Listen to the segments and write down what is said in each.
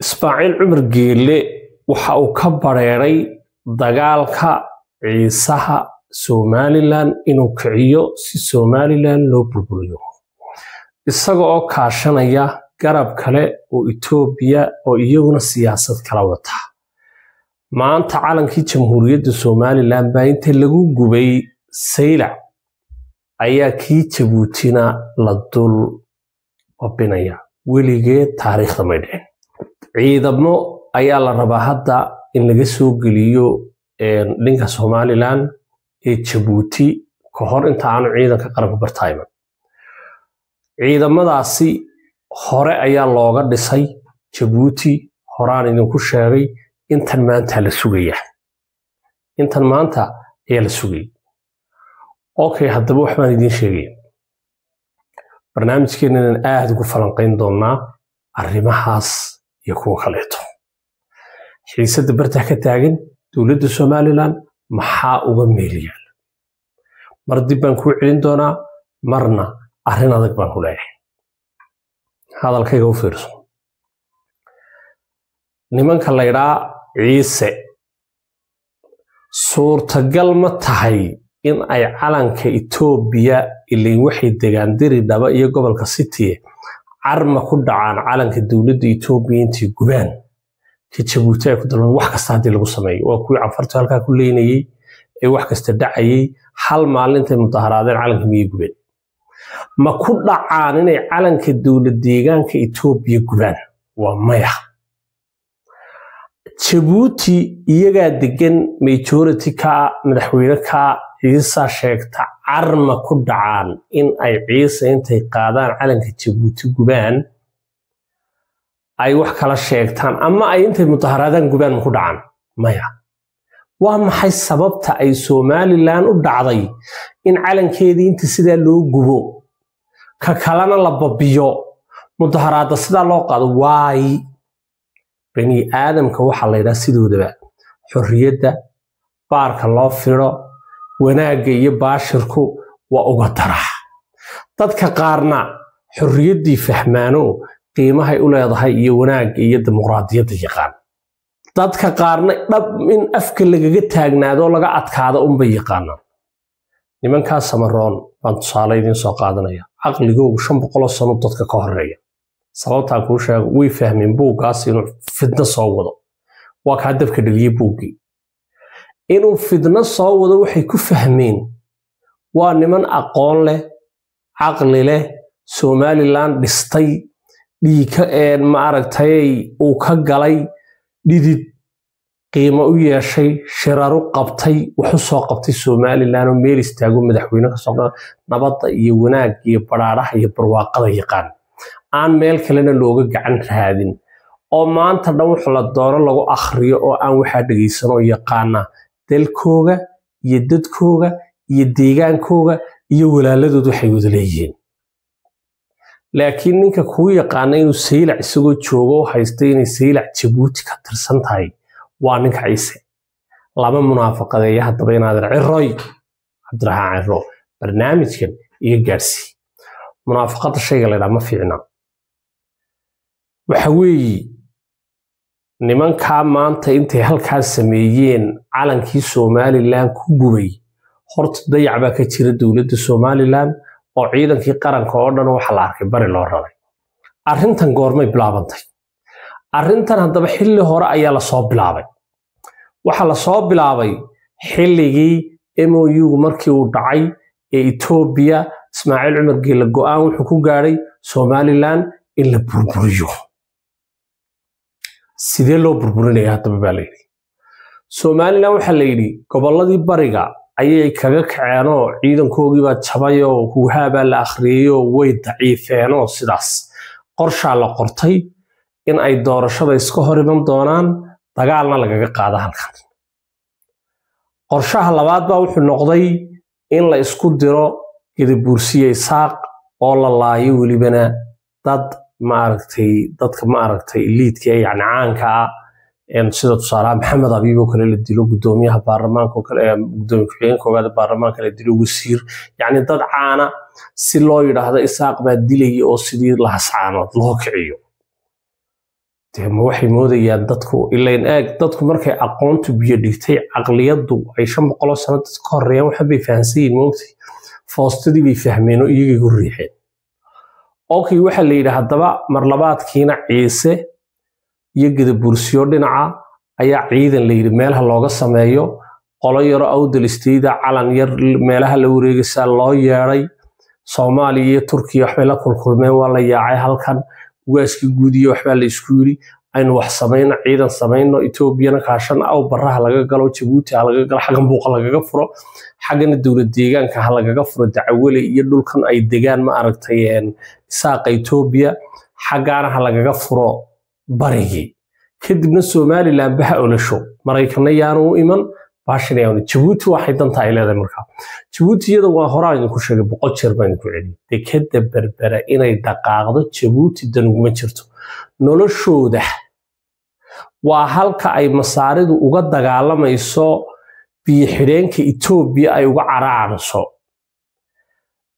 Ismaaciil Cumar Geelle waxa uu ka bareeray dagaalka Ciisaha Somalilan inuu kiciyo si Somalilan loo burburiyo, isaga oo kaashanaya garab kale oo Itoobiya oo iyaguna siyaasad kala wata. Maanta calankii Jamhuuriyadda Somalilan baa inta lagu gubay Saylac ayaa kii Jabuutina la dul babinaya. Weligeed taariikhda may dhicin. Ciidamo ayaa la rabaa hadda in laga soo geliyo dhanka Somalilan ee Jabuuti ka hor inta aanu ciidanka qaranka bartayman. Ciidamadaasi hore ayaa looga dhisay Jabuuti, horaan idinku sheegay. Intan maanta la sugaya, intan maanta ayaa la sugayay. Okay, haddaba wax baan idiin sheegaya. Barnaamijkeennan aada ugu falanqayn doonaa arrimahaas iyo kuwa kaleeto. Xiisadda barta ka taagan dowladda Somalilan maxaa uga meelayaal? Mar dib baan kuu celin doonaa, marna arrin adag baan ku leeyahay. Hadalkayga u fiirso. Nimanka laydhaa Ciise, suurtagal ma tahay in ay calanka Itoobiya, ilain waxay degaan Diridhaba iyo gobolka City, carma ku dhacaan calanka dowladda Itoobiya intay gubaan ka Jabuuti ay ku dalban? Wax kasta haddii lagu sameeyo, waa kuwii Canfartu halkaa ku leynayey ee wax kasta dhacayay. Hal maalintay mudaharaadeen calanka miyay gubeen? Ma ku dhacaan inay calanka dowlad deegaanka Itoobiya gubaan? Waa maya. Jabuuti iyagaa degan, majority ka, madaxweyne ka Ciisa sheegta. Carma ku dhacaan in ay Ciise intay qaadaan calanka Jabuuti gubaan, ay wax kala sheegtaan, ama ay intay mudaharaadaan gubaan? Ma ku dhacaan? Maya. Waa maxay sababta ay Somalilan u dhacday in calankeedii inta sidaa loo gubo, ka kalena la babiyo, mudaharaadda sidaa loo qaado? Waay, bani aadamka waxaa la yidhaha sidoodaba xorriyadda baarka loo firo, wanaagga iyo baashirku waa uga daraa. Dadka qaarna xorriyaddii fahmaano, qiimahay u leedahay iyo wanaagga iyo dimuqraadiyadda yaqaan. Dadka qaarna dhab in afka lagaga taagnaado, laga adkaado unbay yaqaanaan. Nimankaa Samaroon baan tusaale idiin soo qaadanaya. Caqligoogu 500 sano dadka ka horeeya. Sababtaan kuu sheego, way fahmeen buuggaas inuu fidno soo wado. Waa kaa dabka dheliyey buuggii. Inuu fidno soo wado waxay ku fahmeen, waa niman aqoon leh, caqli leh, Somalilan dhistay, dhiigka maaragtay uu ka galay dhidid, qiimo u yeeshay, shiraru qabtay, waxu soo qabtay Somalilan oo meel istaago, madaxweyne kasoo, nabadda iyo wanaagga iyo baraaraha iyo barwaaqada yaqaan, aan meel kalena looga gacan raadin, oo maanta dhan wax la doono lagu akhriyo oo aan waxaa dhegaysan, oo yaqaana dalkooga iyo dadkooga iyo deegaankooga iyo walaaladood waxay wada leeyihiin. Laakiin ninka kuu yaqaana inuu Saylac isagoo joogo haystay inay Saylac Jabuuti ka tirsan tahay waa ninka Ciise. Lama munaafaqadeeya. Haddaba inaadan Ciroy, Cabdiraxmaan Ciro, barnaamijkan iga gaarsii. Munaafaqada shayga laydhaa ma fiicna. Waxa weeye, nimankaa maanta intay halkaas sameeyeen calankii Somalilan ku gubay, horta dayac baa ka jira dowladda Somalilan oo ciidankii qaranka oo dhan waxa la arkay bari loo raray. Arrintan goormay bilaabantay? Arrintan haddaba xilli hore ayaa lasoo bilaabay. Waxaa lasoo bilaabay xilligii MOU-gu markii uu dhacay ee Etoobiya. Ismaaciil Cumar Geelle go-aan wuxuu ku gaadhay Somalilan in la burburiyo. Sidee loo burburinaya haddaba baa layidhi. Somalilan waxaa la yidhi gobolladii bariga ayay kaga kaceenoo ciidankoogiibaa jabayoo huuhaabaa la akhriyeyoo way daciifeenoo sidaas qorshaa la qortay in ay doorashada iska hor iman doonaan, dagaalna lagaga qaado halkan. Qorshaha labaad baa wuxuu noqday in la isku diro Gadabuursiye Isaaq oo la laayo, welibana dad maaragtay, dadka maaragtay liidka ee yacni caanka ah, sida tusaalaha Maxamed Abiib oo kale la dilo, gudoomiyaha baarlamaanka oo kale, gudoomiye ku-xigeenka koowaad baarlamaanka la dilo, wasiir, yacni dad caana, si loo yidhaahdo Isaaq baa dilaya oo sidii Lahascaanood loo kiciyo. Dee ma waxay moodayaan dadku ilayn eeg, dadku markay aqoontu biyo dhigtay, caqliyaddu ay 500 sano dadka ka horreeyaan, waxa bay fahansan yihiin moogtay, foostadii bay fahmeen oo iyagay ku riixeen. Okay, waxaa la yidhi haddaba marlabaadkiina Ciise iyo Gadabuursiyo dhinaca ayaa ciidan la yidhi meelaha looga sameeyo, qolo yaro Awdal State-da calan yar meelaha la wareegaysaa loo yeedhay. Soomaaliya iyo Turkiya waxbay la kulkulmeen, waa la yaacay. Halkan ugaaskii guud iyo waxbaa la isku yidhi, aynu wax samayno, ciidan samayno, Etoobiyana kaashan, aw baraha laga galo, Jabuuti ha laga galo, xaggan buuqa lagaga furo, xaggana dowlad deegaanka ha lagaga furo, Dacawale iyo dhulkan ay degaan ma aragtay Isaaqa Etoobiya, xaggaana ha lagaga furo barigii. Kadibna Somaliland baha olasho, Maraykana yaanu u iman baashan yaanu. Jabuuti waxay danta ay leedahay markaa Jabuuti iyada waa horaa idinku sheegay, 100 jeer baan idinku celiyey, dekeda Berbera inay dhaqaaqdo Jabuuti dan uguma jirto noloshooda. Waa halka ay Masaaridu uga dagaalamayso biyo xidheenka Etoobiya ay uga caraarayso,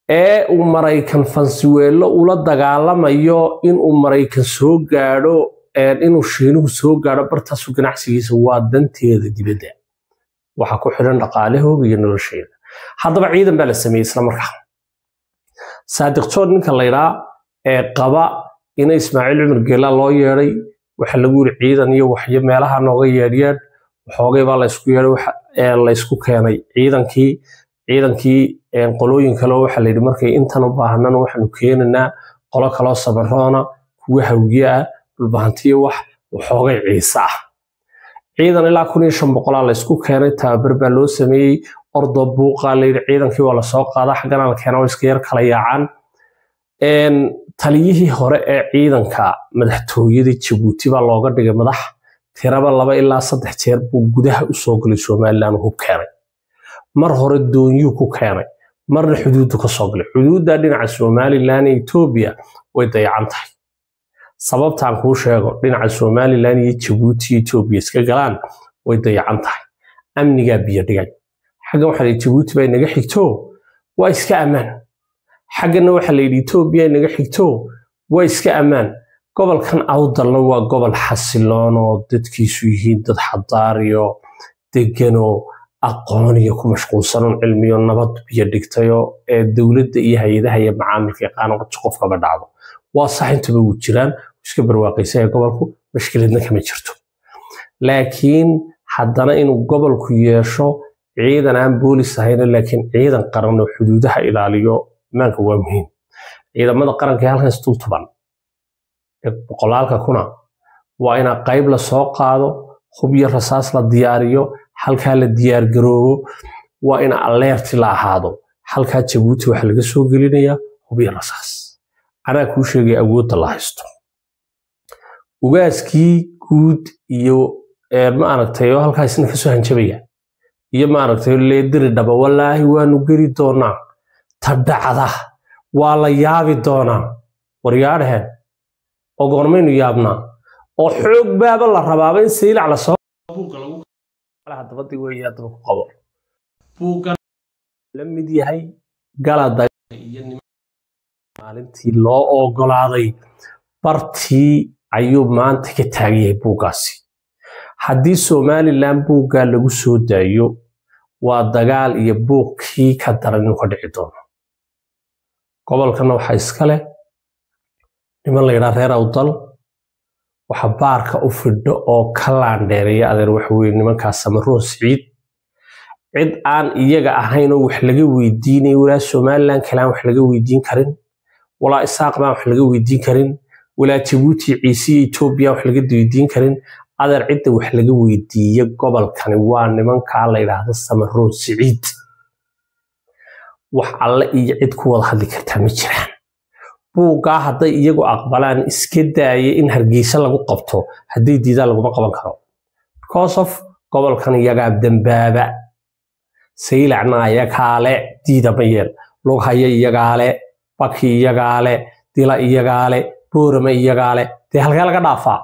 ee uu Maraykan Fansiweelo ula dagaalamayo inuu Maraykan soo gaadho, inuu Shiinuhu soo gaadho bartaasu ganacsigiisa. Waa danteeda dibadda, waxaa ku xidhan dhaqaalahooga iyo nolosheeda. Haddaba ciidan baa la sameeyey isla markaa. Saadiq Joon ninka laydhaa ee qaba ina Ismaaciil Cumar Geela loo yeedhay, waxaa lagu yiri ciidan iyo waxyo meelaha nooga yeedhyeedh. Waxoogay baa laysku yeedhay, laysku keenay ciidankii qolooyin kale. Waxaa la yidhi markay intan u baahanana waxaanu keenanaa qolo kaloo Sabaroona, kuwa Hawgiye ah, Dhulbahantiyo, wax waxoogay Ciise ah. Ciidan ilaa 1500 laysku keenay, tababar baa loo sameeyey. Ordo buuqaa la yidhi, ciidankii waa lasoo qaadaa, xaggana la keenaa, waa iska yar kala yaacaan. Taliyihii hore ee ciidanka madaxtooyada Jabuuti baa looga dhigay madax. Tiraba 2 ilaa 3 jeer buu gudaha usoo galay Somaliland, ku keenay. Mar hore doonyuu ku keenay, marna xuduuddu ka soo galay. Xuduudda dhinaca Somaliland iyo Etoobiya way dayacan tahay. Sababtaan kuu sheego, dhinaca Somaliland iyo Jabuuti iyo Etoobiya iska galaan way dayacan tahay, amnigaa biyo dhigay. Xaggan waxaa la yidhi Jabuuti baa inaga xigto, waa iska ammaan. Xaggana waxaa la yidhi Etoobiya inaga xigto, waa iska ammaan. Gobolkan Awdalna waa gobol xasiloon oo dadkiisu yihiin dad xadaariyo deganoo aqooniyo ku mashquulsanon, cilmiyo nabad biyo dhigtayo, ee dowladda iyo hay-adaha iyo macaamilka yaqaano qofkaba dhacdo. Waa sax, intaba wuu jiraan, iska barwaaqaysan yahay gobolku, mashkiladna kama jirto. Laakiin haddana inuu gobolku yeesho ciidan aan boolis ahayn laakiin ciidan qaran oo xuduudaha ilaaliyo maanka waa muhiim. Ciidamada qaranka ee halkan isdultuban ee boqolaalka kuna waa inaa qayb la soo qaado, hub iyo rasaas la diyaariyo, halkaa la diyaargaroobo, waa in alert la ahaado. Halkaa Jabuuti waxaa laga soo gelinayaa hub iyo rasaas. Anaa kuu sheegay awoodda la haysto. Ugaaskii guud iyo ma aragtay oo halkaa isna kasoo hanjabaya iyo ma aragtay leediri dhaba, walaahi waanu geli doonaa, ta dhacda waa la yaabi doonaa. Waryaadhaheen oo goormaynu yaabnaa oo xoog baaba la rabaaba in Saylac lasoo haddaba di weeye. Haddaba ku qabo buuggan la mid yahay gala iyo maalintii loo ogolaaday bartii ayuu maanta ka taagan yahay buuggaasi. Haddii Somaliland buuggaa lagu soo daayo, waa dagaal iyo buuqkii ka daran inuu ka dhici doono. Gobolkana waxaa iska leh niman la yidhaha reer Awdal. Waxa baarka u fidho oo ka laandheereeya adeer waxa weye nimankaas Samaroon Siciid. Cid aan iyaga ahayn oo wax laga weydiinay, walaa Somaliland kale aan wax laga weydiin karin, walaa Isaaq baan wax laga weydiin karin, walaa Jabuuti, Ciise iyo Etoobiya wax laga weydiin karin. Adeer, cidda wax laga weydiiye gobolkani waa nimankaa la yidhaahdo Samaroon Siciid. Wax alle iyo cid ku wada hadli kartaa ma jiraan. Buuggaa hadday iyagu aqbalaan, iska daaya in Hargeysa lagu qabto, hadday diidaan laguma qaban karo, because of gobolkan iyagaa dambaaba. Saylacna iyagaale, diidama yeel, Lughaya iyagaale, Baki iyagaale, Dila iyagaale, Boorama iyagaale. Dee halkee laga dhaafaa?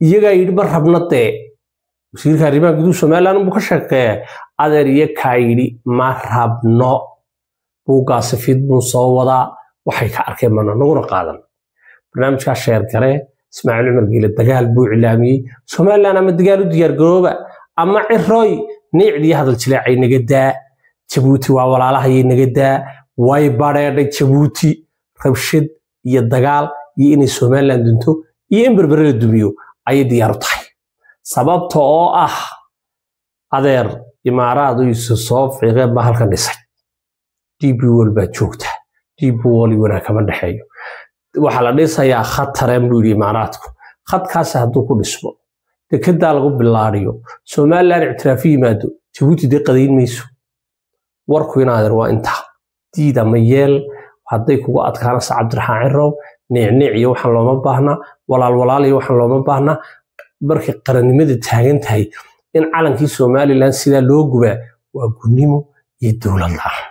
Iyagaa yidhi ma rabna. Dee wasiirka arrimaha guduhu Somaliland buu ka shaqeeya adeer. Iyakaa yidhi ma rabno buuggaasi, fid buu soo wadaa. Waxay ka arkeen mana naguna qaadan. Barnaamijkaa share garee. Ismaaciil Cumar Geele dagaal buu iclaamiyey. Somalilan ama dagaal u diyaargarooba ama Cirooy niicdiyo hadal jileecay naga daa. Jabuuti waa walaalahayay naga daa. Way badheedhay Jabuuti rabshad iyo dagaal iyo inay Somalilan dunto iyo in Berbere la dumiyo ayay diyaar u tahay, sababta oo ah adeer Imaaraad isu soo fiiqeen baa halkan dhisay. DP World baa joogta, DP World wanaag kama dhexeeyo. Waxaa la dhisayaa khad tareen buu yidhi Imaaraadku. Khadkaasi hadduu ku dhismo, dekedaa lagu bilaariyo, Somalilan ictiraafu yimaado, Jabuuti dee qadayn mayso. Warku inaadeer waa intaa, diid ama yeel. Hadday kugu adkaanaysa Cabdiraxmaan Cirow, niicniic iyo waxaan looma baahnaa, walaal walaal iyo waxaan looma baahnaa. Markay qarannimada taagan tahay in calankii Somalilan sidaa loo gubaa waa gunnimo iyo dowlad la'aan.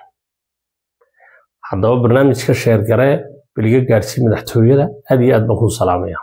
Haddaba barnaamijka sheergaree, beliga gaarsii madaxtooyada. Aad iyo aad baan kuu salaamaya.